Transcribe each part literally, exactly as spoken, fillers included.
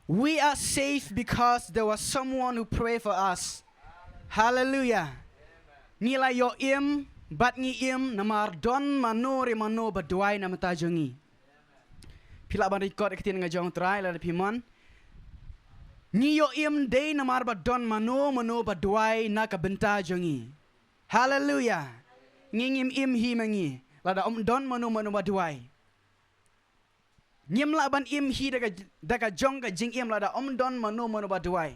We are safe because there was someone who prayed for us. Hallelujah. Ngi la ïoh im, bad ngi im namar don mano re mano ba duwai na ka bynta jong ngi. Phi lah ban record ïa ka ktien ka jong u Trai lada phi mon. Ngi ïoh im dei namar ba don mano mano ba duwai na ka bynta jong ngi. Haleluya. Ngi ngim im hi ma ngi lada ym don mano mano ba duwai. Ngim lah ban im hi da ka, da ka jong ka jingim lada ym don mano mano ba duwai.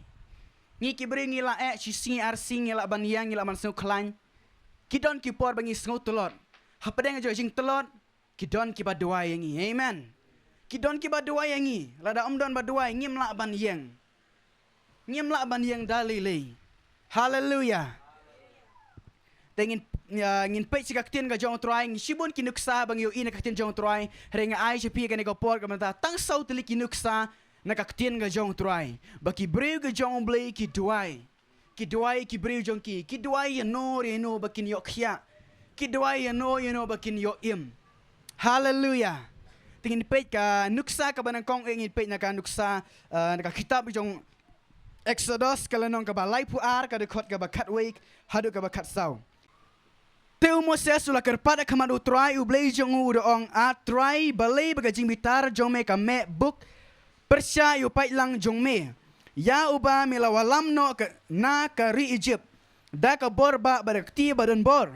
Ngi ki briew ngi lah eh shi sngi ar sngi ngi lah ban ïeng, ngi lah ban sngew khlaiñ. Ki don ki por ba ngi sngew tlot. Hapdeng jong ka jingtlot ki don kiba duwai ïa ngi. Amen. Ki don kiba duwai ïa ngi. Lada ym don ba duwai ngim lah ban ïeng. Ngim lah ban ïeng da lei lei. Haleluya. Te ngin, ïa, ngin peit sha ka ktien ka jong u Trai, ngi shibun ki nuksa ba ngi ïohi na ka ktien jong u Trai. Hynrei nga ai sha phi kane ka por ka mynta tang saw tylli ki nuksa na ka ktien ka jong u Trai. Ba ki briew ka jong u Blei ki duwai. Ki duwai ki briew jong ki. Ki duwai ïano re ïano ba kin ïoh khiah. Ki duwai ïano ïano ba kin ïoh im. Haleluya. Te ngin peit ka nuksa kaba nyngkong, eh, ngin peit na ka nuksa, eh, na ka kitab jong Exodus ka lynnong kaba laiphew ar, ka dkhot kaba khatwei haduh kaba khatsaw. Te u Moses u la kyrpad ha khmat u Trai u Blei jong u, u da ong, A Trai, balei ba ka jingbitar jong me ka meh buk pyrshah ïa u paidlang jong me, ïa uba me la wallam noh ka, na ka ri Ijipt da ka bor bah bad da ka kti ba don bor?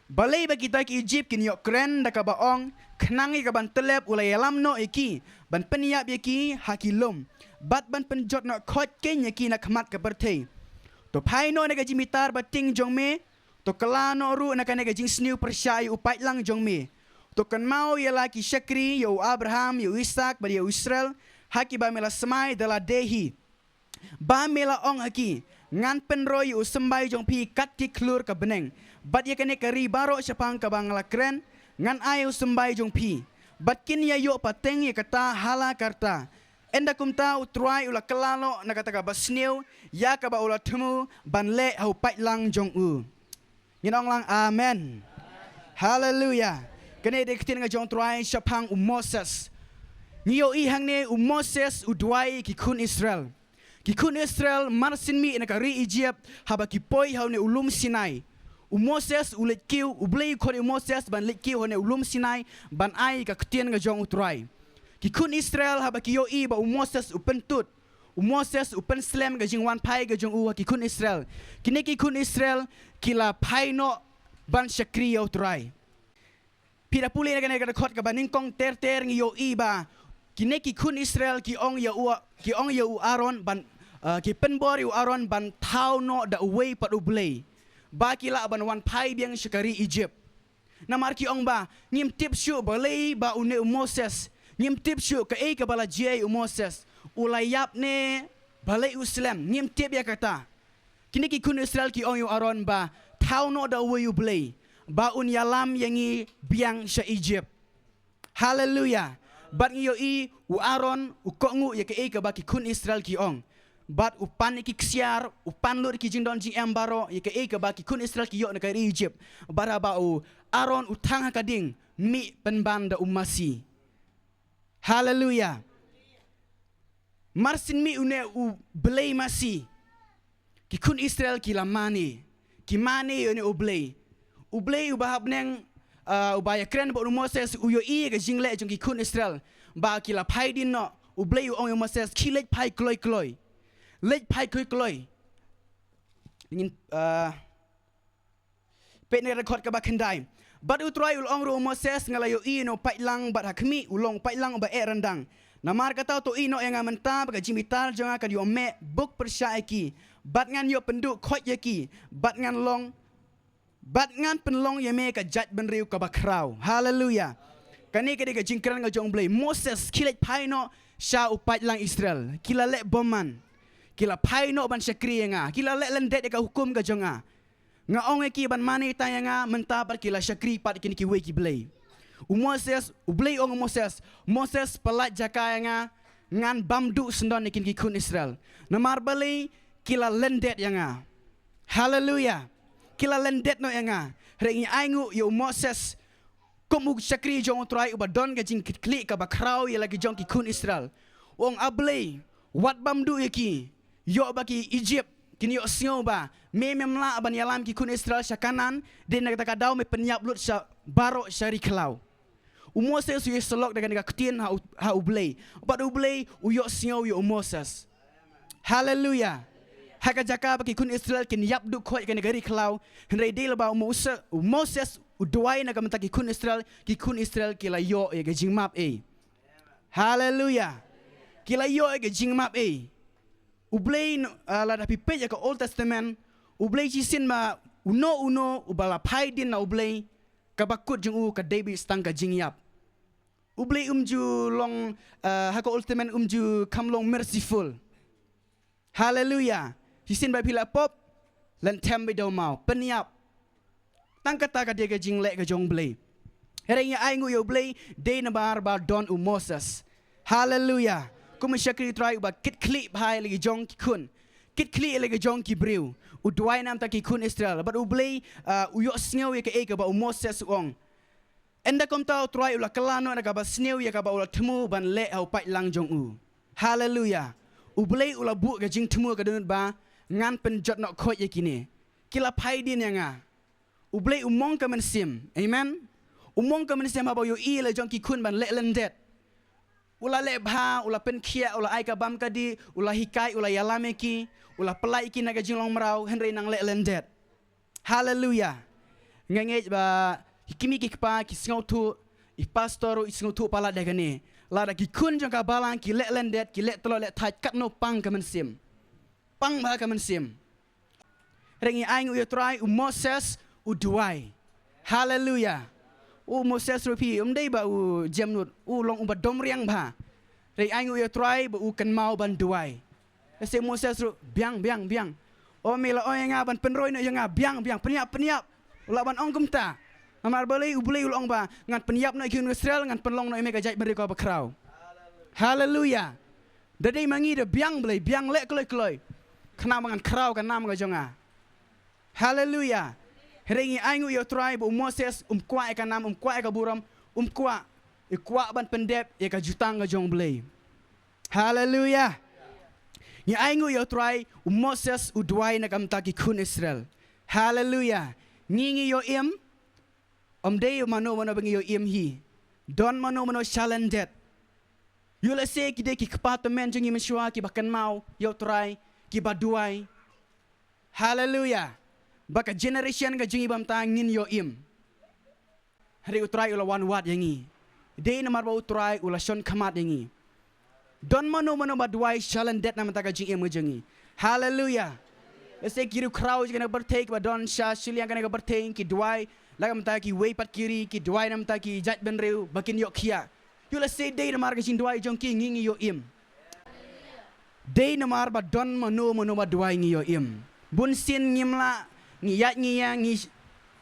Balei ba kita ki Ijipt kin ïoh kren da kaba ong, khnang ïa ka ban tyllep u la ïalam noh ïa ki, ban pynïap ïa ki ha ki lum, bad ban pynjot noh khoit keiñ ïa ki na khmat ka pyrthei? To phai noh na ka jingbitar ba tieng jong me, to kylla noh ruh na kane ka jingsniew pyrshah ïa u paidlang jong me. To kynmaw ïa la ki shakri, ïa u Abraham, ïa u Isak bad ïa u Israel, ha kiba me la smai da lade hi, ba me la ong ha ki, Ngan pynroi ïa u symbai jong phi kat ki khlur ka bneng, bad ïa kane ka ri baroh shaphang kaba nga la kren ngan ai ïa u symbai jong phi, bad kin ïa ïoh pateng ïa kata ha la karta. Ynda kumta u Trai u la kylla noh na kata kaba sniew ïa kaba u la thmu ban leh ha u paidlang jong u. Ngin ong lang amen. Haleluya. Kane dei ka ktien ka jong u Trai shaphang u Moses. Ngi ïohi hangne u Moses u duwai ïa ki khun Israel. Ki khun Israel mar syn mih na ka ri Ijipt, haba ki poi ha une u lum Sinai, u Moses u leit kiew, u Blei u khot ïa u Moses ban leit kiew ha une u lum Sinai ban ai ka ktien ka jong u Trai. Ki khun Israel haba ki ïohi ba u Moses u pyntud, u Moses u pynslem ka jingwan phai ka jong u ha ki khun Israel, kine ki khun Israel ki la phai noh ban shakri ïa u Trai. Phi da pule na kane ka dkhot kaba nyngkong ter ter, ngi ïohi ba kine ki khun Israel ki ong ïa u, ki ong ïa u Aaron ban, eh, ki pynbor ïa u Aaron ban thaw noh da uwei pat u blei, ba ki lah ban wan phai biang sha ka ri Ijipt. Namar ki ong ba, ngim tip shuh balei ba une u Moses, ngim tip shuh kaei kaba la jia ïa u Moses, u la ïap ne balei u slem, ngim tip ïa kata. Kine ki khun Israel ki ong ïa u Aaron ba, thaw noh da uwei u blei ba un ïalam ïa ngi biang sha Ijipt. Haleluya. Bad ngi ïohi u Aaron u kohnguh ïa kaei kaba ki khun Israel ki ong. Bad u pan ïa ki ksiar, u pan lut ïa ki jingdon jingem baroh ïa kaei kaba ki khun Israel ki ïoh na ka ri Ijipt. Bad haba u Aaron u thang ha ka ding, mih pynban da u masi. Haleluya. Mar syn mih une u blei masi, ki khun Israel ki la mane, ki mane ïa une u blei. U Blei uba ha bneng, ah, uba ïakren bad u Moses u ïohi ïa ka jingleh jong ki khun Israel ba ki la phai dien noh. U Blei u ong ïa u Moses, khie leit phai kloi kloi. Leit phai kloi kloi. Ngin, ah, Peit na ka dkhot kaba khyndai. Bad u Trai u la ong ruh ïa u Moses, nga la ïohi ïa une u paidlang bad ha khmih u long u paidlang uba eh ryndang. Namar kata to ïehnoh ïa nga mynta ba ka jingbitar jong nga kan ïoh meh buk pyrshah ïa ki, bad ngan ïoh pynduh khoit ïa ki, bad ngan long, bad ngan pynlong ïa me ka jaitbynriew kaba khraw. Haleluya. Kane ka dei ka jingkren ka jong u Blei. Moses, khie leit phai noh sha u paidlang Israel. Ki la leh bymman. Ki la phai noh ban shakri ïa nga. Ki la leh lyndet ïa ka hukum ka jong nga. Nga ong ïa ki ban mane tang ïa nga, mynta pat ki la shakri pat ïa kine kiwei ki blei. U Moses, u Blei u ong ïa u Moses, Moses, pyllait jaka ïa nga, ngan bam duh syndon ïa kine ki khun Israel. Namar balei? Ki la lyndet ïa nga. Haleluya. Ki la lyndet noh ïa nga. Hynrei ngi ainguh ïa u Moses kum u shakri jong u Trai uba don ka jingkitkhlieh kaba khraw ïa la ki jong ki khun Israel. U ong, A Blei, Wat bam duh ïa ki. Ïoh ba ki Egypt kin ïoh sngew ba me mem lah ban ïalam ki khun Israel sha Kanaan, dei na kata ka daw me pynïap lut sha baroh sha ri khlaw. U Moses u ïasyllok da kane ka ktien ha u, ha U Blei. Bad U Blei u ïoh sngew ïa u Moses. Haleluya. Ha ka jaka ba ki khun Israel kin ïap duh khoit kane ka ri khlaw, hynrei dei lyngba u Moses, u Moses u duwai na ka bynta ki khun Israel, ki khun Israel ki la ïoh ïa ka jingmap ei. Haleluya. Ki la ïoh ïa ka jingmap ei. U Blei, ah, lada phi peit ïa ka Old Testament, U Blei shisien ba uno uno uba la phai dien na U Blei, kaba kut jong u ka dei beit tang ka jingïap. U Blei um ju long, ah, ha ka Old Testament um ju kham long merciful. Haleluya. Shisien ba phi la pop, lynthem beit da u maw, pynïap. Tang kata ka dei ka jingleh ka jong U Blei. Hynrei ngi ai nguh ïa U Blei, dei namar ba don u Moses. Haleluya. Kum u shakri U Trai uba kit khlieh bha ïa la ki jong ki khun, kit khlieh ïa la ki jong ki briew. U duwai na ka bynta ki khun Israel. Bad U Blei, ah, u ïoh sngew ïa kaei kaba u Moses u ong. Ynda kumta U Trai u la kylla noh na kaba sniew ïa kaba u la thmu ban leh ha u paidlang jong u. Haleluya. U Blei u la buh ka jingthmu ka dohnud ba ngan pynjot noh khoit ïa kine. Ki la phai dien ïa nga. U Blei u mong ka mynsiem. Amen. U mong ka mynsiem haba u ïohi ïa la jong ki khun ban leh lyndet. U la leh bha, u la pynkhiah, u la ai ka bam ka dih, u la hikai, u la ïalam ïa ki, u la pyllait ïa ki na ka jinglong mraw, hynrei nang leh lyndet. Haleluya. Nga ngeit ba ki kmie ki kpa ki sngewthuh, i pastor ruh i sngewthuh palat da kane. Lada ki khun jong ka balang ki leh lyndet, ki leh tlot leh thait, katno pang ka mynsiem. Pang bha ka mynsiem. Hynrei ngi ai nguh ïa U Trai, u Moses u duwai. Haleluya. U Moses ruh phi, um dei ba u jemnud, u long uba dom riang bha. Hynrei ai nguh ïa U Trai ba u kynmaw ban duwai. Lehse Moses ruh, biang, biang, biang. O me la ong ïa nga ban pynroi noh ïa nga, biang, biang, pynïap, pynïap. U lah ban ong kumta. Namar balei U Blei u la ong ba ngan pynïap noh ïa ki khun Israel, ngan pynlong noh ïa me ka jaitbynriew kaba khraw. Haleluya. Da dei ma ngi da biang Blei, biang leh kloi kloi. Khnang ba ngan khraw ka nam ka jong nga. Haleluya. Hynrei ngi ai nguh ïa U Trai ba u Moses um kwah ïa ka nam, um kwah ïa ka burom, um kwah, i kwah ban pyndep ïa ka jutang ka jong U Blei. Haleluya. Ngi ai nguh ïa U Trai, u Moses u duwai na ka bynta ki khun Israel. Haleluya. Ngi ngi ïoh im, ym dei mano mano ba ngi ïoh im hi. Don mano mano shalyndet. Ïoh lehse ki dei ki kpa tymmen jong ngi mynshuwa kiba kynmaw ïa U Trai, kiba duwai. Haleluya. Ba ka generation ka jong ngi ba mynta ngin ïoh im. Hynrei U Trai u la wan wad ïa ngi. Dei namar ba U Trai u la shon khmat ïa ngi. Don mano mano ba duwai shalyndet na ka bynta ka jingim ka jong ngi. Haleluya. Lehse ki riewkhraw jong kane ka pyrthei kiba don sha shiliang kane ka pyrthei ki duwai na ka bynta kiwei pat ki ri, ki duwai na ka bynta ki jaitbynriew ba kin ïoh khiah. Ïoh lehse dei namar ka jingduwai jong ki ngi ngi ïoh im. Dei namar ba don mano mano ba duwai ngi ïoh im. Bunsien ngim lah, ngi ïaid ngi ïeng, ngi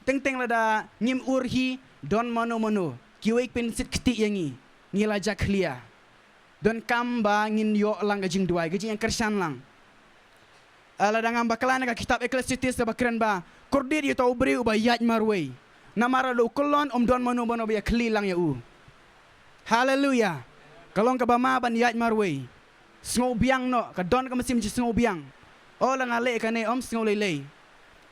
teng teng lada ngim ur hi, don mano mano. Kiwei ki pynsit kti ïa ngi. Ngi la jakhlia. Donkam ba ngin ïoh lang ka jingduwai, ka jingïeng kyrshan lang. Ah, lada ngam bakla na ka kitab Ecclesiastes kaba kren ba, kordit ïa uta u briew uba ïaid marwei. Namar lada u kyllon ym don mano mano ba ïakhlieh lang ïa u. Haleluya. Ka long kaba ma ban ïaid marwei. Sngewbiang noh, ka don ka mynsiem jong sngewbiang. O la nga leh kane ym sngew lei lei.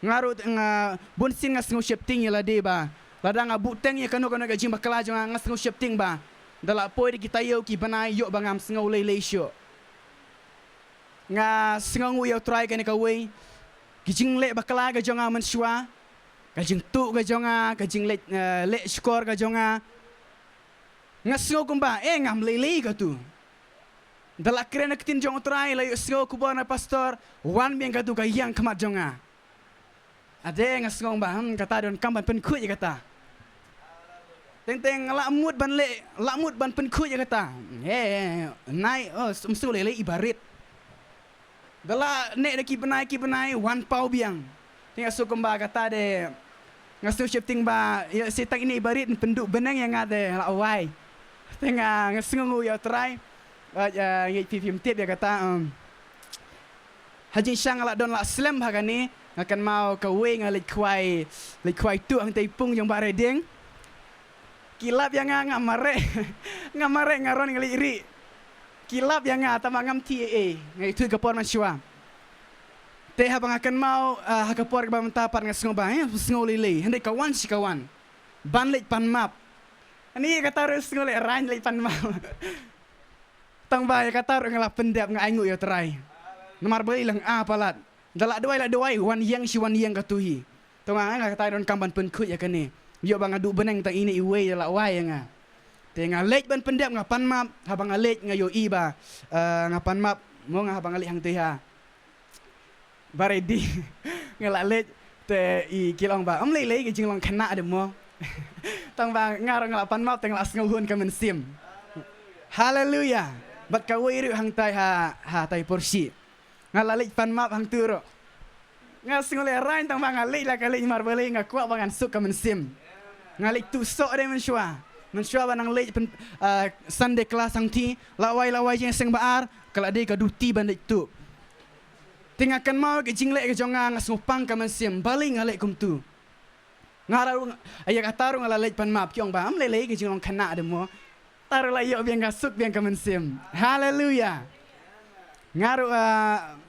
Nga ruh nga bunsien nga sngew sheptieng ïa lade ba lada nga buhteng ïa kano kano ka jingbakla jong nga, nga sngew sheptieng ba da la poi da ki taïew ki bnai ïoh ba ngam sngew lei lei shuh. Nga sngewnguh ïa U Trai kane kawei. Ki jingleh bakla ka jong nga mynshuwa, ka jingtuh ka jong nga, ka jingleh, eh, leh shkor ka jong nga. Nga sngew kumba, eh, ngam lei lei katu. Da la kren na ka ktien jong U Trai, la ïohsngew khubor na pastor, wan biang katu ka ïeng khmat jong nga. Ade nga sngew ba, hmm, kata donkam ban pynkhuid ïa kata. Teng teng la mut ban leh, la mut ban pynkhuid ïa kata. Eh, nai, oh, ym sngew lei lei iba rit. Da la neh da ki bnai ki bnai wan paw biang. Te nga sngew kumba kata de. Nga sngew sheptieng ba ïa, se tang ine iba rit pynduh bneng ïa nga de la wai. Te nga, nga sngewnguh ïa U Trai. Ba, eh, ngeit phi phim tip ïa kata, em. Ha jingshisha nga la don la slem ha kane, nga kynmaw kawei nga leit khwai, leit khwai tuh hangtei pung jong Bah Reding. Ki lap ïa nga, nga mareh. Nga mareh, nga ron, nga leit rieh. Ki lap ïa nga tang ba ngam thied ei ei. Nga ïathuh ka por mynshuwa. Te haba nga kynmaw, ah, ha ka por kaba mynta pat nga sngew ba, eh, sngew lei lei. Hynrei ka wan shi ka wan. Ban leit pan map. Ani ïa kata ruh sngew lehrain leit pan map. Tang ba ïa kata ruh nga la pyndep, nga ainguh ïa U Trai. Namar ba i lang a palat. Da la duwai, la duwai, wan ïeng shi wan ïeng katu hi. To nga, nga kata don kam ban pynkhuid ïa kane. Ïoh ba nga duh bneng tang ine iwei da la wai ïa nga. Te nga leit ban pyndep, nga pan map, haba nga leit nga ïohi ba, eh, nga pan map, mo nga haba nga leit hangtei ha. Ba ready. Nga la leit, te i ki la ong ba, ym lei lei ka jinglong khynnah de mo. Tang ba nga ruh nga la pan map, te nga la sngew hun ka mynsiem. Haleluia. Bad kawei ruh hangtai ha, ha tai por shi. Nga la leit pan map hangtu ruh. Nga sngew lehrain tang ba nga leit la ka leit, namar balei nga kwah ba ngan suk ka mynsiem. Nga leit tuh soh de mynshuwa. Mynshuwa ba nang leit pyn, ah, Sunday class hangti. La wai, la wai jingïaseng ba ar. Ka la dei ka duty ban leit tuh. Te nga kynmaw ka jingleh ka jong nga, nga sngew pang ka mynsiem. Balei nga leh kumtu. Nga ruh, ïa kata ruh nga la leit pan map, ki ong ba, ym lei lei ka jinglong khynnah de mo. Te ruh la ïoh biang ka suk biang ka mynsiem. Haleluia. Nga ruh, ah,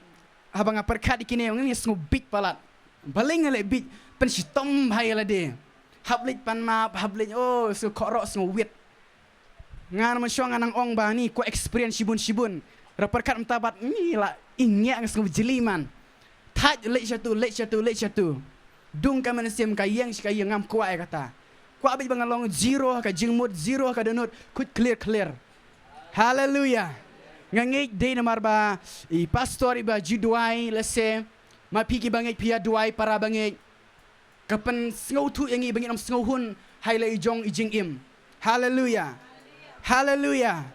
haba nga pyrkhat ïa kine, nga sngew bit palat. Balei nga leh bit, pynshitom bha ïa lade. Hap leit pan map, hap leit, oh, sngew khroh, sngew wit. Nga na mynshuwa nga nang ong ba ni ko experience shibun shibun. Ra pyrkhat mynta bad ni la ïngngiah, nga sngew jli man. Thait leit shatu, leit shatu, leit shatu. Dung ka mynsiem, ka ïeng shi ka ïeng, ngam kwah ïa kata. Kwah beit ba nga long zero ha ka jingmut, zero ha ka dohnud, khuid clear clear. Haleluia. Nga ngeit dei namar ba i pastor iba ju duwai, lehse ma phi kiba ngeit phi ïa duwai para bangeit. Ka pynsngewthuh ïa ngi ba ngin ym sngew hun ha i la i jong i jingim. Haleluia. Haleluia.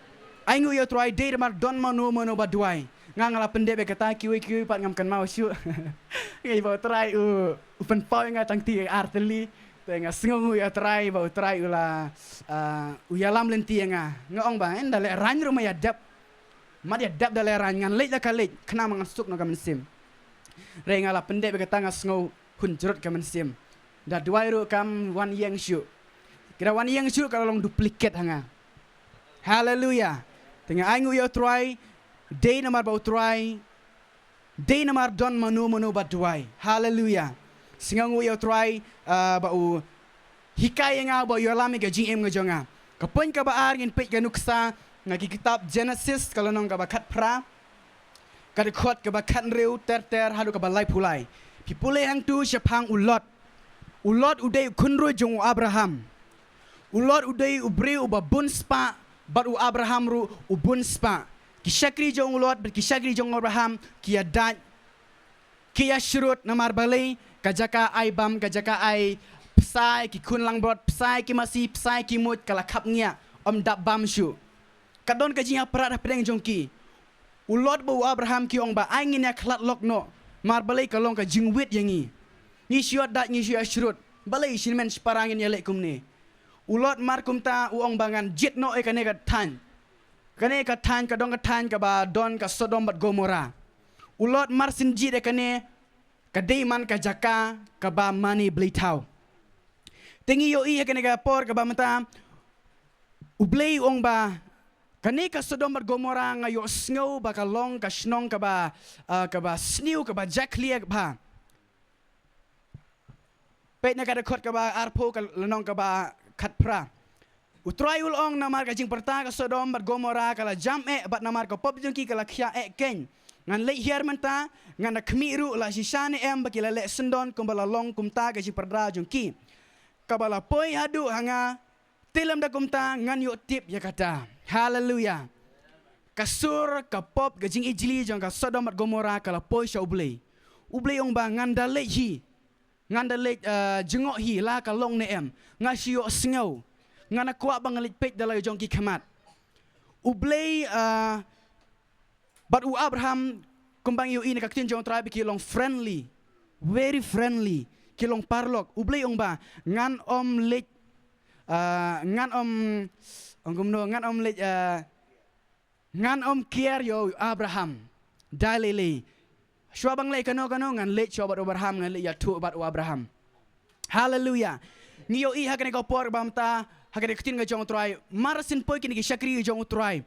Ainguh ïa U Trai, dei namar don mano mano ba duwai. Nga, nga la pyndep ïa kata, kiwei kiwei pat ngam kynmaw shuh. Nga i ba U Trai u, u pynpaw ïa nga tang ti ar tylli. Te nga sngewnguh ïa U Trai ba U Trai u la, ah, u ïalam lynti ïa nga. Nga ong ba, eh, ynda lehrain ruh ma ïa dep. Mat ïa dep da lehrain, ngan leit la ka leit, khnang ba ngan suk noh ka mynsiem. Hynrei nga la pyndep ïa kata, nga sngew hun jrut ka mynsiem. Da duwai ruh kam wan ïeng shuh. Ki da wan ïeng shuh ka la long duplicate ha nga. Haleluia. Te nga ainguh ïa U Trai, dei namar ba U Trai, dei namar don mano mano ba duwai. Haleluia. Sngewnguh ïa U Trai, ah, ba u hikai ïa nga, ba u ïalam ïa ka jingim ka jong nga. Ka point kaba ar ngin peit ka nuksa na ki kitab Genesis ka lynnong kaba khatphra. Ka dkhot kaba khathynriew ter ter haduh kaba laiphew lai. Phi pule hangtu shaphang u Lot. U Lot u dei u khunru jong u Abraham. U Lot u dei u briew uba bun spah, bad u Abraham ruh u bun spah. Ki shakri jong u Lot bad ki shakri jong u Abraham ki ïa dait, ki ïa shrut, namar balei, ka jaka ai bam, ka jaka ai pisa ïa ki khun langbrot, pisa ïa ki masi, pisa ïa ki muid, ka la khapngiah, ym dap bam shuh. Ka don ka jingïapyrkhat hapdeng jong ki. U Lot bad u Abraham ki ong ba ai ngin ïa khlad lok noh. Namar balei, ka long ka jingwit ïa ngi. Ngi shu ïa dait, ngi shu ïa shrut. Balei shisien mynshwa para ngin ïa leh kumne. U Lot mar kumta u ong ba ngan jied noh ïa kane ka thaiñ. Kane ka thaiñ ka don, ka thaiñ kaba don ka Sodom bad Gomorrah. U Lot mar syn jied ïa kane, ka dei man ka jaka kaba mane bleithaw. Te ngi ïohi ha kane ka por kaba mynta, U Blei u ong ba, kane ka Sodom bad Gomorrah nga ïohsngew ba ka long ka shnong kaba, ah, kaba sniew, kaba jakhlia bha. Peit na ka dkhot kaba arphew ka lynnong kaba khatphra. U Trai u la ong, namar ka jingpyrta ka Sodom bad Gomorrah ka la jam eh, bad namar ka pop jong ki ka la khia eh keiñ. Ngan leit hiar mynta, ngan da khmih ruh, la shisha ne em ba ki la leh syndon kumba la long kumta ka jingpyrta jong ki. Kaba la poi haduh ha nga, te lymda kumta ngan ïoh tip ïa kata. Haleluia. Ka sur, ka pop, ka jingijli jong ka Sodom bad Gomorrah ka la poi sha U Blei. U Blei u ong ba ngan da leit hi. Ngan da leit, eh, jngoh hi la ka long ne em. Nga shu ïohsngew. Ngan da kwah ba ngan leit peit da la jong ki khmat. U Blei, eh, bad u Abraham, kumba ngi ïohi na ka ktien jong U Trai ba ki long friendly. Very friendly. Ki long paralok. U Blei u ong ba ngan ym leit, eh, ngan ym, ong kumno, ngan ym leit, eh, ngan ym kiar ïa u Abraham. Da lei lei. Shuwa ba nga leit kano kano ngan leit shuwa bad u Abraham, ngan leit ïathuh bad u Abraham. Haleluia. Ngi ïohi ha kane ka por ba mynta, ha kane ka ktien ka jong U Trai. Mar syn poi kine ki shakri jong U Trai.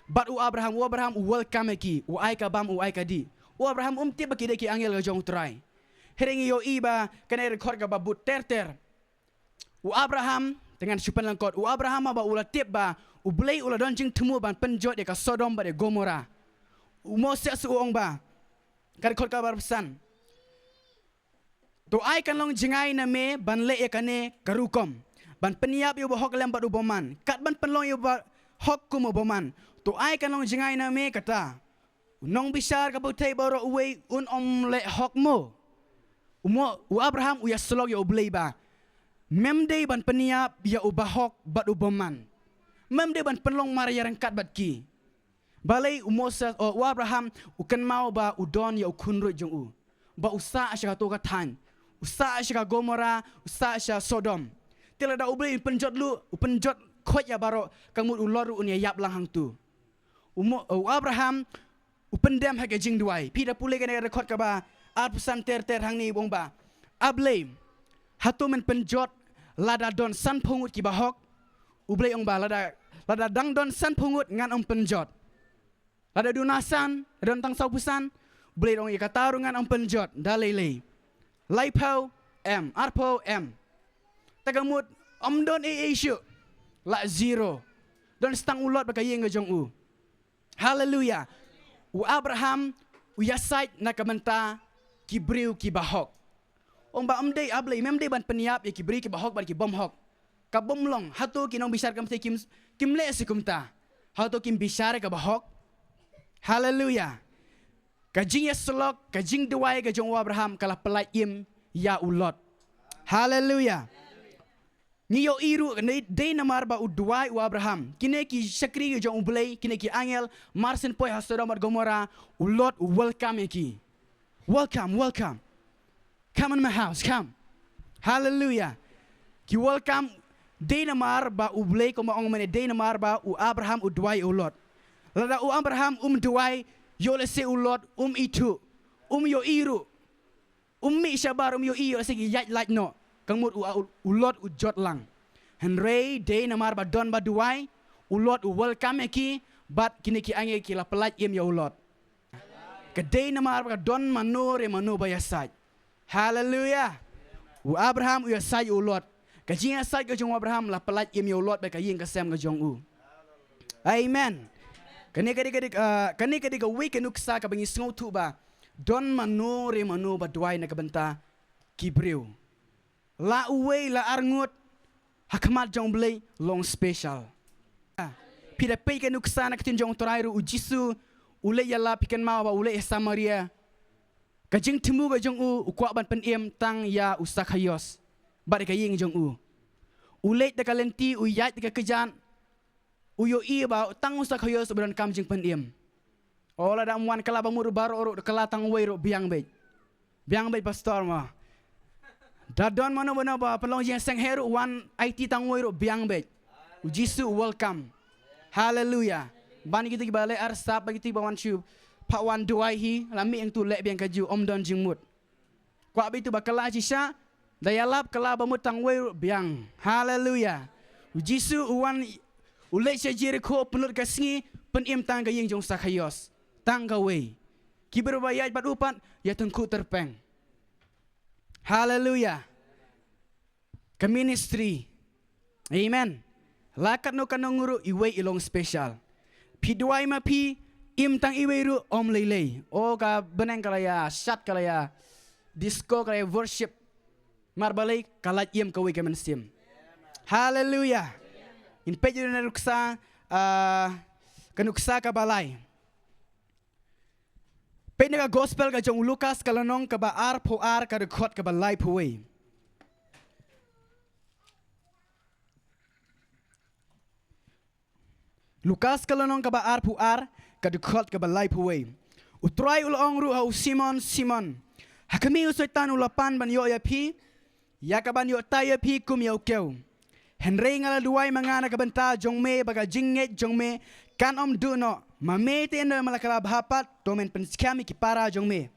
Bad u Abraham, u Abraham u welcome ïa ki, u ai ka bam, u ai ka dih. U Abraham um tip ba ki dei ki angel ka jong U Trai. Hynrei ngi ïohi ba kane record kaba bud ter ter. U Abraham, te ngan shu pynlyngkot, u Abraham haba u la tip ba U Blei u la don jingthmu ban pynjot ïa ka Sodom bad ïa Gomorrah, u Moses u ong ba, ka record kaba arphew san. To ai kan long jngai na me ban leh ïa kane ka rukom, ban pynïap ïa u bahok lem bad u bymman, kat ban pynlong ïa u bahok kum u bymman. To ai kan long jngai na me kata. U nongbishar ka pyrthei baroh uwei un ym leh hok mo. U mo, u Abraham u ïasyllok ïa U Blei ba, mem dei ban pynïap ïa u bahok bad u bymman. Mem dei ban pynlong mar ïaryngkat bad ki. Balei? U Moses, o, u Abraham u kynmaw ba u don ïa u khunruit jong u, ba u sah sha kato ka thaiñ, u sah sha ka Gomorrah, u sah sha Sodom. Te lada U Blei un pynjot luh, u pynjot khoit ïa baroh, ka mut u Lot ruh un ïaïap lang hangto. U mo, u Abraham u pyndem ha ka jingduwai. Phi da pule kane ka record kaba arphew san ter ter hangne, u ong ba, A Blei, hato men pynjot lada don sanphew ngut ki bahok? U Blei ong ba, lada, lada dang don sanphew ngut ngan ym pynjot. Lada duna san, don tang sawphew san, U Blei ong ïa kata ruh ngan ym pynjot. Da lei lei, laiphew em, arphew em. Ta ka mut ym don ei ei shuh. Lah zero. Don sa tang u Lot bad ka ïing ka jong u. Haleluya. U Abraham u ïasaid na ka bynta ki briew ki bahok. Ong ba, ym dei, A Blei, mem dei ban pynïap ïa ki briew ki bahok bad ki bymhok. Ka bym long, hato ki nongbishar ka pyrthei kim, kim leh shuh kumta? Hato kim bishar ïa ka bahok? Haleluya. Ka jingïasyllok, ka jingduwai ka jong u Abraham ka la pyllait im ïa u Lot. Haleluya. Ngi ïohi ruh, dei, dei namar ba u duwai u Abraham. Kine ki shakri ki jong U Blei, kine ki angel, mar syn poi ha Sodom bad Gomorrah, u Lot u welcome ïa ki. Welcome, welcome. Come in my house, come. Haleluya. Ki welcome, dei namar ba U Blei, kumba ong mynne, dei namar ba u Abraham u duwai ïa u Lot. Lada u Abraham um duwai, ïoh lehse u Lot um ithuh, um ïohi ruh. Um mih shabar, um ïohi, ïoh lehse ki ïaid lait noh. Ka mut u, u, u Lot u jot lang. Hynrei dei namar ba don ba duwai, u Lot u welcome ïa ki, bad kine ki angel ki la pyllait im ïa u Lot. Ka dei namar ba ka don mano re mano ba ïasaid. Haleluya. U Abraham u ïasaid ïa u Lot. Ka jingïasaid ka jong u Abraham la pyllait im ïa u Lot bad ka ïing ka sem ka jong u. Amen. Kane ka dei, ka dei, ah, kane ka dei kawei ka nuksa kaba ngi sngewthuh ba don mano re mano ba duwai na ka bynta ki briew. La uwei, la arngut, ha khmat jong U Blei long special. Phi da peit ka nuksa na ka ktien jong U Trai ruh, u Jisu u leit ïalap, phi kynmaw ba u leit ha Samaria. Ka jingthmu ka jong u, u kwah ban pynim tang ïa u Sakhaios bad ka ïing jong u. U leit da ka lynti, u ïaid da ka kjat, u ïohi ba tang u Sakhaios uba donkam jingpynim. O, lada ym wan kylla ba mut ruh baroh ruh, kylla tang uwei ruh biang beit. Biang beit pastor mo. Da don mano mano ba pynlong jingïaseng heh ruh, wan aiti tang uwei ruh biang beit. U Jisu u welcome. Haleluya. Ban kito kiba leh arsap, ban kito kiba wan shu, phah wan duwai hi, la mih hangto leh biang kajuh, ym don jingmut. Kwah beit to ba kylla shisha, da ïalap kylla ba mut tang uwei ruh biang. Haleluya. U Jisu u wan, u leit sha Jerikho, pynlut ka sngi, pynim tang ka ïing jong Sakhaios. Tang kawei. Ki briew ba ïaid bad u pat ïatyngkhuh tyrpeng. Haleluya. Ka ministry. Amen. La katno katno ngi ruh, iwei i long special. Phi duwai ma phi, im tang iwei ruh, ym lei lei. O, ka bneng ka la ïa shat, ka la ïa disco, ka la ïa worship. Namar balei? Ka lait im kawei ka mynsiem. Haleluya. Ngin peit ïa ka nuksa, ah, ka nuksa kaba lai. Peit na ka gospel ka jong u Lukas, ka lynnong kaba arphew ar, ka dkhot kaba laiphew wei. Lukas ka lynnong kaba arphew ar, ka dkhot kaba laiphew wei. U Trai u la ong ruh ha u Simon, Simon, ha khmih, u Soitan u la pan ban ïoh ïa phi, ïa kaban ïoh tai ïa phi kum ïa u kew. Hynrei nga la duwai ma nga na ka bynta jong me ba ka jingngeit jong me kan ym duh noh. Ma me te, ynda me la kylla bha pat, to men pynskhem ïa ki para jong me.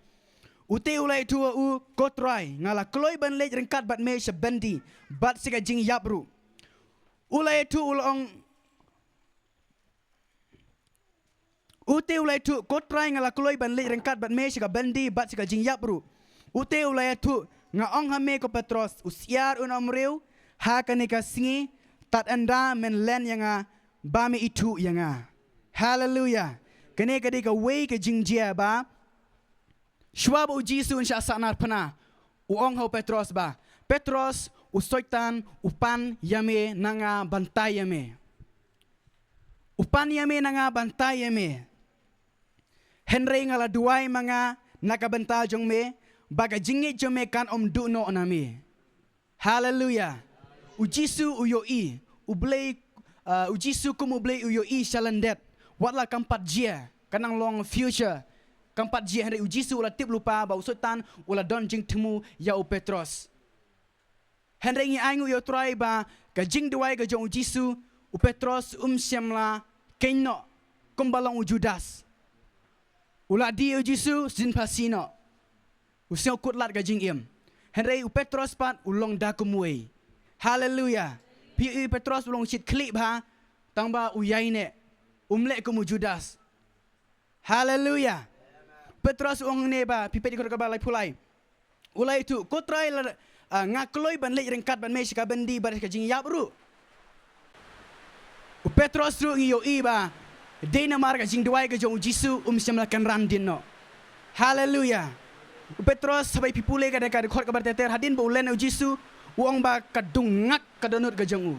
Ute u la ïathuh ha u, ko Trai, nga la kloi ban leit ryngkat bad me sha byndi bad sha ka jingïap ruh. U la ïathuh, u la ong, Ute u la ïathuh, ko Trai, nga la kloi ban leit ryngkat bad me sha ka byndi bad sha ka jingïap ruh. Ute u la ïathuh, nga ong ha me ko Petros, u syiar un ym riew ha kane ka sngi, tad ynda men len ïa nga ba me ithuh ïa nga. Haleluya. Kane ka dei kawei ka jingjia ba shuwa ba u Jisu un shah sahnarphna, u ong ha u Petros ba, Petros, u Soitan u pan ïa me na nga ban tai ïa me. U pan ïa me na nga ban tai ïa me. Hynrei nga la duwai ma nga na ka bynta jong me, ba ka jingngeit jong me kan ym duh noh na me. Haleluya. U Jisu u ïohi, U Blei, uh, u Jisu kum U Blei u ïohi sha lyndet. Wat la kam pat jia, ka nang long future. Kam pat jia, hynrei u Jisu u la tip lypa ba u Soitan u la don jingthmu ïa u Petros. Hynrei ngi ai nguh ïa u Trai ba ka jingduwai ka jong u Jisu, u Petros um shym la kynnoh kumba long u Judas. U la die ïa u Jisu, sdien pasi noh. U sngewkhuslai ka jingim. Hynrei u Petros pat u long da kumwei. Haleluya. Phi ïohi u Petros u long shit khlieh bha, tang ba u ïaineh. Um leh kum u Judas. Haleluya. Petros u ong ne ba, phi peit dkhot kaba laiphew lai. U la ïathuh, ko Trai, la, ah, nga kloi ban leit ryngkat bad me sha ka byndi bad ka jingïap ruh. U Petros ruh ngi ïohi ba dei namar ka jingduwai ka jong u Jisu um shym la kynran dien noh. Haleluya. U Petros, haba phi pule ka dei ka dkhot kaba ter ter, hadien ba u len u Jisu, u ong ba ka dung ngak ka dohnud ka jong u.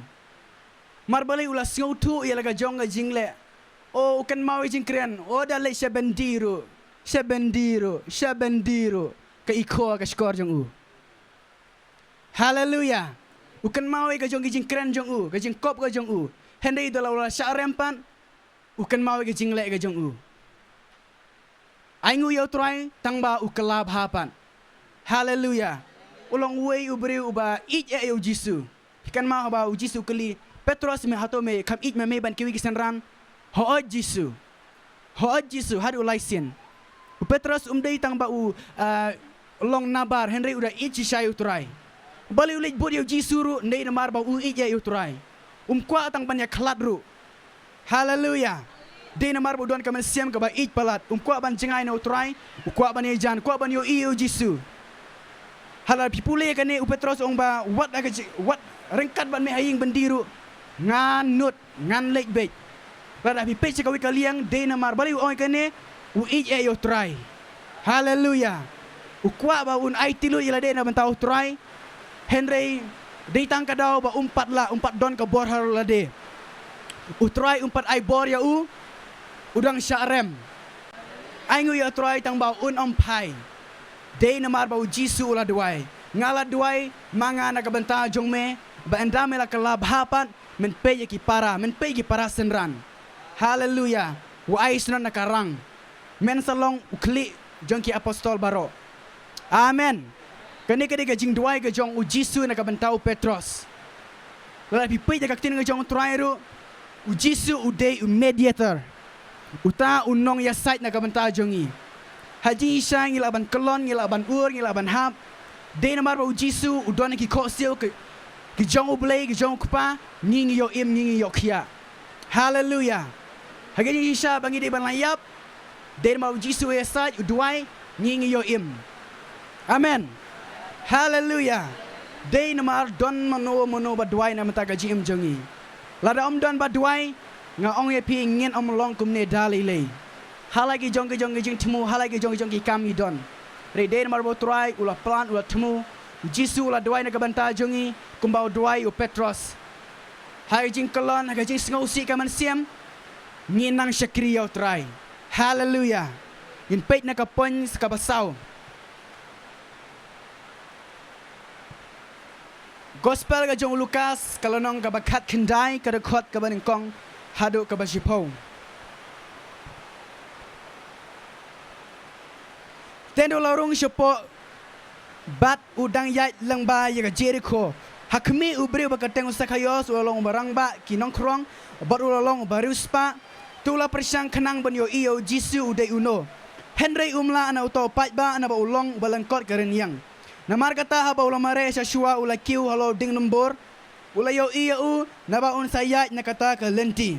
Namar balei? U la sngewthuh ïa la ka jong ka jingleh. O, u kynmaw ïa ka jingkren, o, da leit sha byndi ruh, sha byndi ruh, sha byndi ruh, ka ikho ka shkor jong u. Haleluya. U kynmaw ïa ka jong ka jingkren jong u, ka jingkop ka jong u. Hynrei da la u la shah rem pat, u kynmaw ïa ka jingleh ka jong u. Ai nguh ïa u Trai tang ba u kylla bha pat. Haleluya. U long uwei u briew uba ïeit eh ïa u Jisu. Phi kynmaw haba u Jisu u kylli, Petros, me hato me kham ïeit ma me ban kiwei ki synran? Hooid Jisu. Hooid Jisu, haduh lai sien. U Petros um dei tang ba u, ah, long nabar, hynrei u da ïeit shisha ïa u Trai. Balei u leit bud ïa u Jisu ruh? Dei namar ba u ïeit ïa u Trai. Um kwah tang ban ïakhlad ruh. Haleluya. Dei namar ba u don ka mynsiem kaba ïeit palat. Um kwah ban jngai na u Trai. U kwah ban ïajan, kwah ban ïohi ïa u Jisu. Haba phi pule kane, u Petros u ong ba wat, wat ryngkat bad me ha ïing byndi ruh, ngan nud, ngan leit beit. Lada phi peit sha kawei ka liang, dei namar balei u ong ïa kane? U ïeit eh ïa u Trai. Haleluya. U kwah ba un aiti lut ïa lade na bynta u Trai. Hynrei dei tang ka daw ba um pat lah, um pat don ka bor halor lade. U Trai um pat ai bor ïa u, u dang shah rem. Ai nguh ïa u Trai tang ba un ym phai. Dei namar ba u Jisu u la duwai. Nga la duwai ma nga na ka bynta jong me, ba ynda me la kylla bha pat, men peit ïa ki para, men peit ïa ki para synran. Haleluya. U ai shnong na ka rang. Men sa long u khlieh jong ki apostol baroh. Amen. Kane ka dei ka jingduwai ka jong u Jisu na ka bynta u Petros. Lada phi peit ïa ka ktien ka jong u Trai ruh, u Jisu u dei u mediator. Uta u nongïasaid na ka bynta jong ngi. Ha jingshisha ngi lah ban kyllon, ngi lah ban ur, ngi lah ban hap. Dei namar ba u Jisu u don ki khohsiew ki, ki jong u Blei, ki jong u Kpa, ngi ngi ïoh im, ngi ngi ïoh khiah. Haleluya. Ha ka jingshisha ba ngi dei ban leit ïap, dei namar u Jisu u ïasaid, u duwai, ngi ngi ïoh im. Amen. Haleluya. Dei namar don mano mano ba duwai na ka bynta ka jingim jong ngi. Lada ym don ba duwai, nga ong ïa phi ngin ym long kumne da lei lei. Ha la ki jong ki jong ki jingthmu, ha la ki jong ki jong ki kam ngi don. Hynrei dei namar ba u Trai u la plan, u la thmu. U Jisu u la duwai na ka bynta jong ngi, kumba u duwai ïa u Petros. Ha ka jingkyllon, ha ka jingsngewsih ka mynsiem, ngin nang shakri ïa u Trai. Haleluya. Ngin peit na ka point kaba saw. Gospel ka jong u Lukas, ka lynnong kaba khatkhyndai, ka dkhot kaba nyngkong haduh kaba shiphew. Te ynda u la rung shapoh bad u dang ïaid lyngba ïa ka Jerikho, ha khmih u briew ba kyrteng u Sakhaios, u la long uba rangbah ki nongkhrong bad u la long uba riewspah. Te u la pyrshang khnang ban ïohi ïa u Jisu u dei uno. Hynrei um lah na uta u paidbah, naba u long uba lyngkot ka rynïeng. Namar kata, haba u la mareh sha shuwa, u la kiew halor u dieng dumbur. U la ïohi ïa u, naba un sa ïaid na kata ka lynti.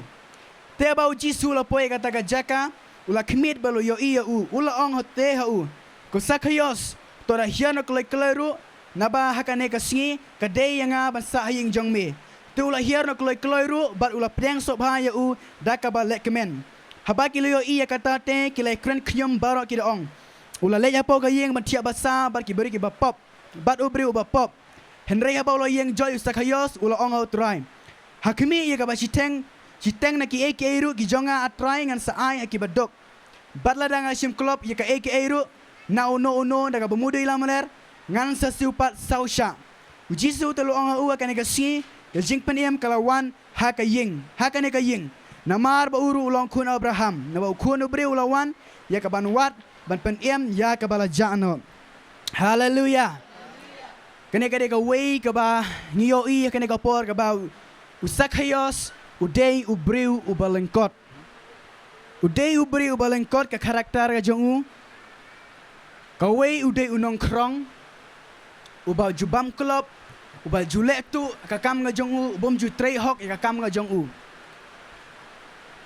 Te haba u Jisu u la poi ha kata ka jaka, U la khmih bad u la ïohi ïa u, u la ong hangta ha u, ko Sakhaios, to da hiar noh kloi kloi ruh, naba ha kane ka sngi ka dei ïa nga ban sah ha ïing jong me. Te u la hiar noh kloi kloi ruh bad u la pdiang sngewbha ïa u da kaba lehkmen. Haba ki la ïohi ïa kata te ki la ïakren khñium baroh, ki da ong, u la leit hapoh ka ïing ban thiah basa bad ki briew kiba pop, bad u briew uba pop. Hynrei haba u la ïeng joi u Sakhaios, u la ong ha u Trai, ha khmih ïa kaba shiteng shiteng na kiei kiei ruh ki jong nga, ah Trai, ngan sa ai ha kiba duk. Bad lada nga shim klop ïa kaei kaei ruh na uno uno na kaba mudui lamler, ngan sa siew pat saw shah. U Jisu te u la ong ha u, ha kane ka sngi ka jingpynim ka la wan ha ka ïing, ha kane ka ïing, namar ba u ruh u long khun Abraham, naba u Khun u briew u la wan ïa kaban wad, ban pynim ïa kaba la jah noh. Haleluya. Kane ka dei kawei kaba ngi ïohi ha kane ka por, kaba u, u Sakhaios u dei u briew uba lyngkot. U dei u briew uba lyngkot, ka character ka jong u. Kawei u dei u nongkhrong, uba ju bam klop, uba ju leh tuh ka kam ka jong u, u bym ju trei hok ïa ka kam ka jong u.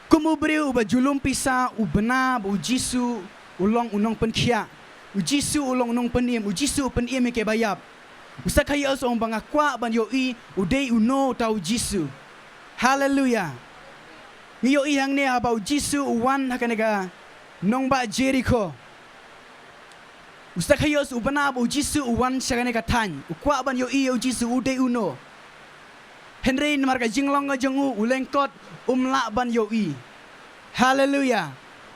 Kum u briew uba ju lum pisa, u bna ba u Jisu u long u nongpynkhiah, u Jisu u long u nongpynim, u Jisu u pynim ïa kiba ïap. U Sakhaios u ong ba nga kwah ban ïohi u dei uno uta u Jisu. Haleluya. Ngi ïohi hangne haba u Jisu u wan ha kane ka nongbah Jerikho, u Sakhaios u bna ba u Jisu u wan sha kane ka thaiñ, u kwah ban ïohi ïa u Jisu u dei uno. Hynrei namar ka jinglong ka jong u, u lyngkot, um lah ban ïohi. Haleluya.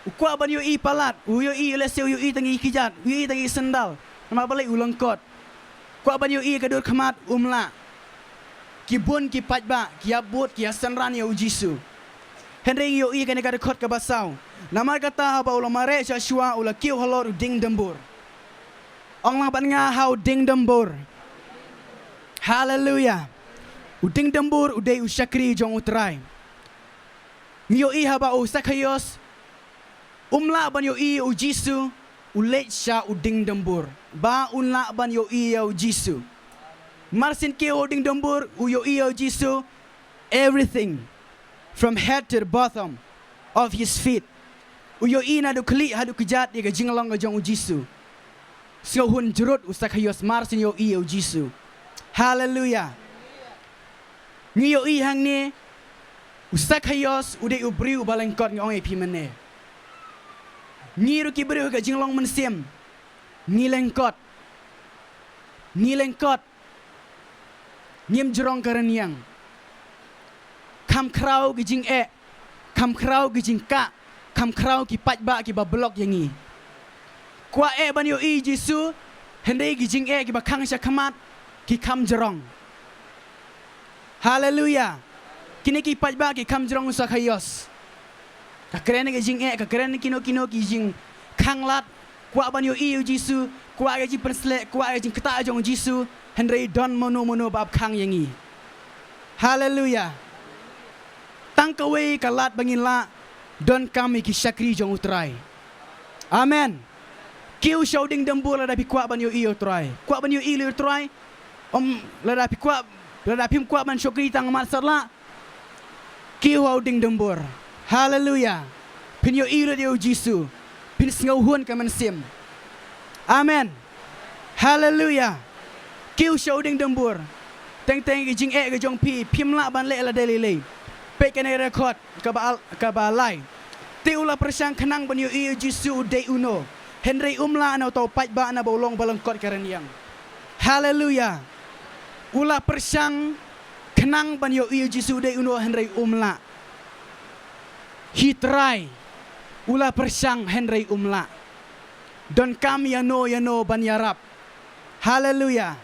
U kwah ban ïohi palat, u ïohi, lehse u ïohi tang ïa ki kjat, u ïohi tang ïa ki sandal, namar balei? U lyngkot. Kwah ban ïohi ka dur khmat, um lah. Ki bun ki paidbah ki ïa bud, ki ïa synran ïa u Jisu. Hynrei ngi ïohi kane ka dkhot kaba saw, namar kata haba u la mareh sha shuwa, u la kiew halor u dieng dymbur. Ong lang bad nga, ha u dieng dymbur. Haleluya. U dieng dymbur u dei u shakri jong u Trai. Ngi ïohi haba u Sakhaios um lah ban ïohi u Jisu, u leit sha u dieng dymbur ba un lah ban ïohi ïa u Jisu. Mar syn kiew ha u dieng dymbur u ïohi ïa u Jisu, everything from head to the bottom of his feet. U ïohi naduh khlieh haduh kjat ïa ka jinglong ka jong u Jisu. Sngewhun jrut u Sakhaios mar syn ïohi ïa u Jisu. Haleluya. Ngi ïohi hangne, u Sakhaios u dei u briew uba lyngkot, ngi ong ïa phi mynne. Ngi ruh ki briew ha ka jinglong mynsiem ngi lyngkot. Ngi lyngkot. Ngim jrong ka rynïeng. Kham khraw ki jingeh, kham khraw ki jingkah, kham khraw ki paidbah kiba block ïa ngi. Kwah eh ban ïohi Jisu, hynrei ki jingeh kiba khang sha khmat ki kham jrong. Haleluya. Kine ki paidbah ki kham jrong u Sakhaios. Ka kren ki jingeh, ka kren kino kino ki jingkhang lad. Kwah ban ïohi ïa u Jisu, kwah ka jingpynsleh, kwah ka jingktah jong u Jisu, hynrei don mano mano ba ap khang ïa ngi. Haleluya. Tang kawei ka lad ba ngin lah, donkam ïa ki shakri jong u Trai. Amen. Kiew sha u dieng dymbur lada phi kwah ban ïohi ïa u Trai. Kwah ban ïohi ïa u Trai? Ym, lada phi kwah, lada phim kwah ban shakri tang mat satlak, kiew ha u dieng dymbur. Haleluya. Phin ïohi lut ïa u Jisu. Phin sngewhun ka mynsiem. Amen. Haleluya. Kiew sha u dieng dymbur. Teng teng ki jingeh ki jong phi phim lah ban leh lade lei lei. Peit kane ka dkhot kaba al-, kaba lai. Te u la pyrshang khnang ban ïohi ïa u Jisu u dei uno, hynrei um lah na uta u paidbah naba u long ba lyngkot ka rynïeng. Haleluya. U la pyrshang khnang ban ïohi ïa u Jisu u dei uno, hynrei um lah. He tried. U la pyrshang hynrei um lah. Donkam ïano ïano ban ïarap. Haleluya.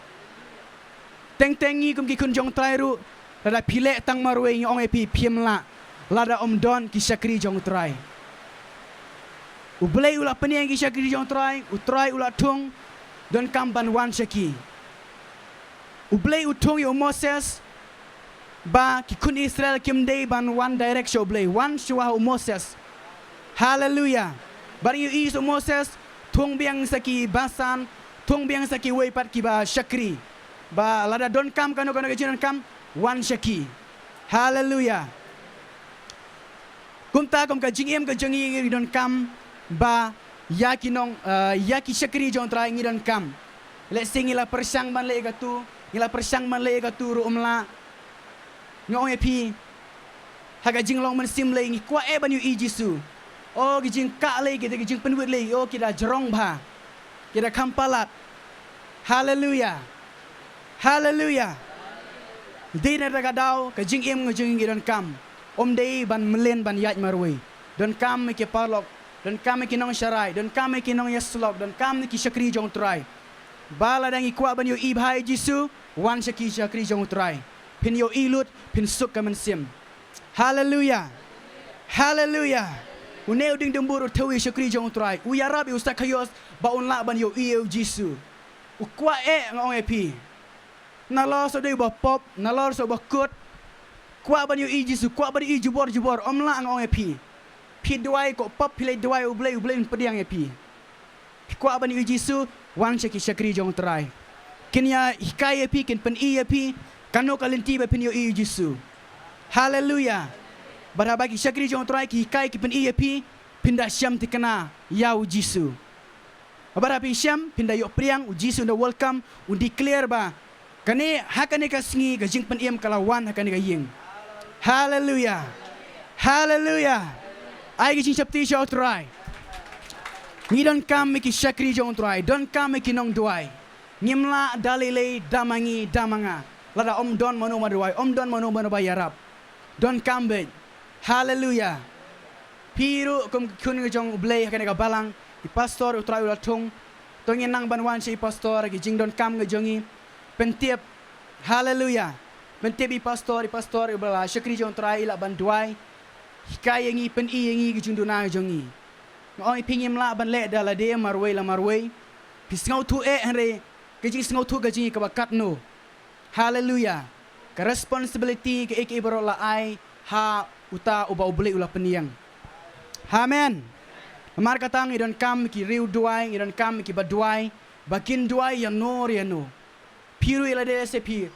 Teng teng ngi kum ki khun jong u Trai ruh, lada phi leh tang marwei ngi ong ïa phi phim lah lada ym don ki shakri jong u Trai. U Blei u la pynïeng ki shakri jong u Trai, u Trai u la thung, donkam ban wan sha ki. U Blei u thung ïa u Moses ba ki khun Israel kim dei ban wan direct sha u Blei, wan shuwa ha u Moses. Haleluya. Bad ngi ïohi u Moses, thung biang sa ki basan, thung biang sa kiwei pat kiba shakri, ba lada donkam kano kano ka jingdonkam, wan sha ki. Haleluya. Kumta kum ka jingim ka jong ngi, ngi donkam ba ïa ki nong, eh, ïa ki shakri jong U Trai ngi donkam. Lehse ngi la pyrshang ban leh ïa katu, ngi la pyrshang ban leh ïa katu ruh ym lah. Nga ong ïa phi, ha ka jinglong mynsiem lei ngi kwah eh ban ïohi Jisu. O ki jingkah lei, ki da ki jingpynwit lei, o ki da jrong bha, ki da kham palat. Haleluya. Haleluya. Dei na kata ka daw ka jingim ka jong ngi donkam, ym dei ban mlien ban ïaid marwei. Donkam ïa ki paralok, donkam ïa ki nongsharai, donkam ïa ki nongïasyllok, donkam ïa ki shakri jong U Trai. Ba lada ngi kwah ban ïohi bha ïa Jisu, wan sha ki shakri jong U Trai. Phin ïohi lut, phin suk ka mynsiem. Haleluya. Haleluya. Une u dieng dumbur u thew ïa ki shakri jong U Trai, u ïarap ïa u Sakhaios ba un lah ban ïohi ïa u Jisu. U kwah eh, nga ong ïa phi. Nalor sa u dei uba pop, nalor sa uba kut, kwah ban ïohi Jisu, kwah ban ïohi jubor jubor, ym lah, nga ong ïa phi. Phi duwai, ko pop, phi leit duwai U Blei, U Blei un pdiang ïa phi. Phi kwah ban ïohi Jisu, wan sha ki shakri jong U Trai. Kin ïa hikai ïa phi, kin pyni ïa phi kano ka lynti ba phin ïohi ïa u Jisu. Haleluya. Bad haba ki shakri jong U Trai ki hikai, ki pyni ïa phi, phin da shem thikna ïa u Jisu. Bad haba phi shem, phin da ïoh pdiang, u Jisu un da welcome, un declare ba kane, ha kane ka sngi ka jingpynim ka la wan ha kane ka ïing. Haleluya. Haleluya. Ai ki jingsheptieng sha U Trai. Ngi donkam ïa ki shakri jong U Trai, donkam ïa ki nongduwai. Ngim lah da lei lei, da ma ngi, da ma nga, lada ym don mano ba duwai, ym don mano mano ba ïarap. Donkam beit. Haleluya. Phi ruh kum ki khun ki jong U Blei ha kane ka balang, i pastor, U Trai u la thung. To ngin nang ban wan sha i pastor, ki jingdonkam ki jong ngi. Pyntip. Haleluya. Pyntip i pastor, i pastor, i ba la shakri jong U Trai, i lah ban duwai. Hikai ïa ngi, pyni ïa ngi ki jingduna ki jong ngi. Nga ong ïa phi, ngim lah ban leh da lade marwei la marwei. Phi sngewthuh eh, hynrei ka jingsngewthuh ka jong ngi kaba katno. Haleluya. Ka responsibility kaei kaei baroh la ai ha uta uba U Blei u la pynïeng. Amen. Namar kata ngi donkam ki riewduwai, ngi donkam kiba duwai, ba kin duwai ïano re ïano. Phi ruh ïa lade, lehse phi,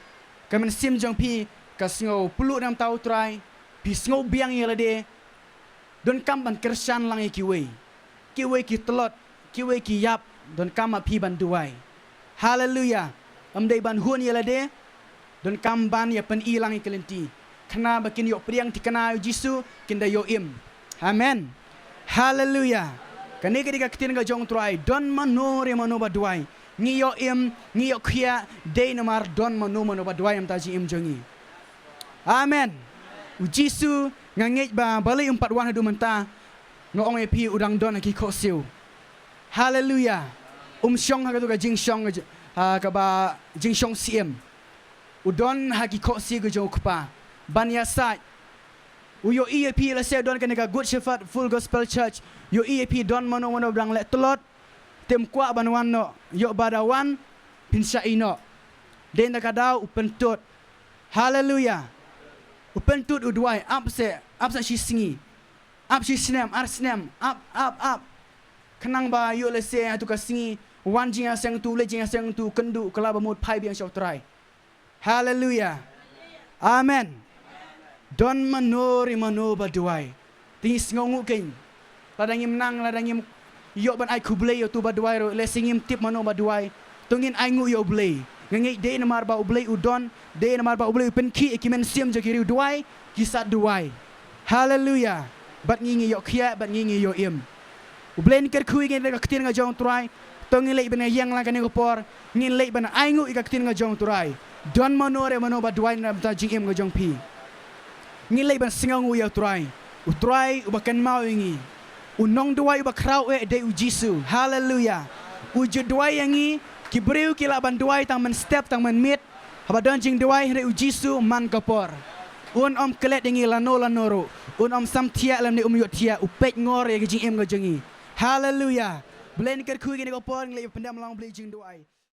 ka mynsiem jong phi ka sngew pluh na ka bynta U Trai, phi sngew biang ïa lade. Donkam ban kyrshan lang ïa kiwei. Kiwei ki tlot, kiwei ki ïap, donkam ma phi ban duwai. Haleluya. Ym dei ban hun ïa lade, donkam ban ïa pyni lang ïa ki lynti, khnang ba kin ïoh pdiang thikna ïa u Jisu, kin da ïoh im. Amen. Haleluya. Kane ka dei ka ktien ka jong U Trai, don mano re mano ba duwai. Ngi ïoh im, ngi ïoh khiah, dei namar don mano mano ba duwai na ka bynta jingim jong ngi. Amen. U Jisu, nga ngeit ba balei um pat wan haduh mynta, nga ong ïa phi, u dang don ha ki khohsiew. Haleluya. Um shong ha katu ka jingshong, ha kaba jingshong siem. U don ha ki khohsiew ki jong U Kpa ban ïasaid. U ïohi ïa phi, lehse don kane ka Good Shepherd Full Gospel Church, ïohi ïa phi don mano mano ba dang leh tlot, te um kwah ban wan noh, ïoh ba da wan, phin shah ïeh noh. Dei na kata ka daw u pyntud. Haleluya. U pyntud, u duwai ap seh, ap seh shi sngi, ap shi snem, ar snem, ap, ap, ap. Khnang ba ïoh lehse ha katu ka sngi, wan jingïaseng tu, leit jingïaseng tu, kynduh, kylla ba mut, phai biang sha U Trai. Haleluya. Amen. Don mano re mano ba duwai. Te ngi sngewnguh kein. Lada ngim nang, lada ngim ïoh ban ai khublei ïa utu ba duwai ruh, lehse ngim tip mano ba duwai. To ngin ainguh ïa U Blei. Nga ngeit dei namar ba U Blei u don, dei namar ba U Blei u pynkhih ïa ki mynsiem jong ki riewduwai, ki sa duwai. Haleluya. Bad ngi ngi ïoh khiah, bad ngi ngi ïoh im. U Blei un kyrkhu ïa ngi da ka ktien ka jong U Trai. To ngin leit ban ïeng lang kane ka por, ngin leit ban ainguh ïa ka ktien ka jong U Trai. Don mano re mano ba duwai na ka bynta jingim ka jong phi. Ngin leit ban sngewnguh ïa U Trai. U Trai uba kynmaw ïa ngi. U nongduwai uba khraw eh dei u Jisu. Haleluya. U ju duwai ïa ngi, ki briew ki lah ban duwai tang mynstep tang mynmiet. Haba don jingduwai, hynrei u Jisu man ka por. Un ym klet ïa ngi lano lano ruh. Un ym samthiah lymne um ïohthiah, u peit ngor ïa ka jingim ka jong ngi. Haleluya. Blei un kyrkhu ïa ngi kane ka por, ngin leit pyndem lang U Blei jingduwai.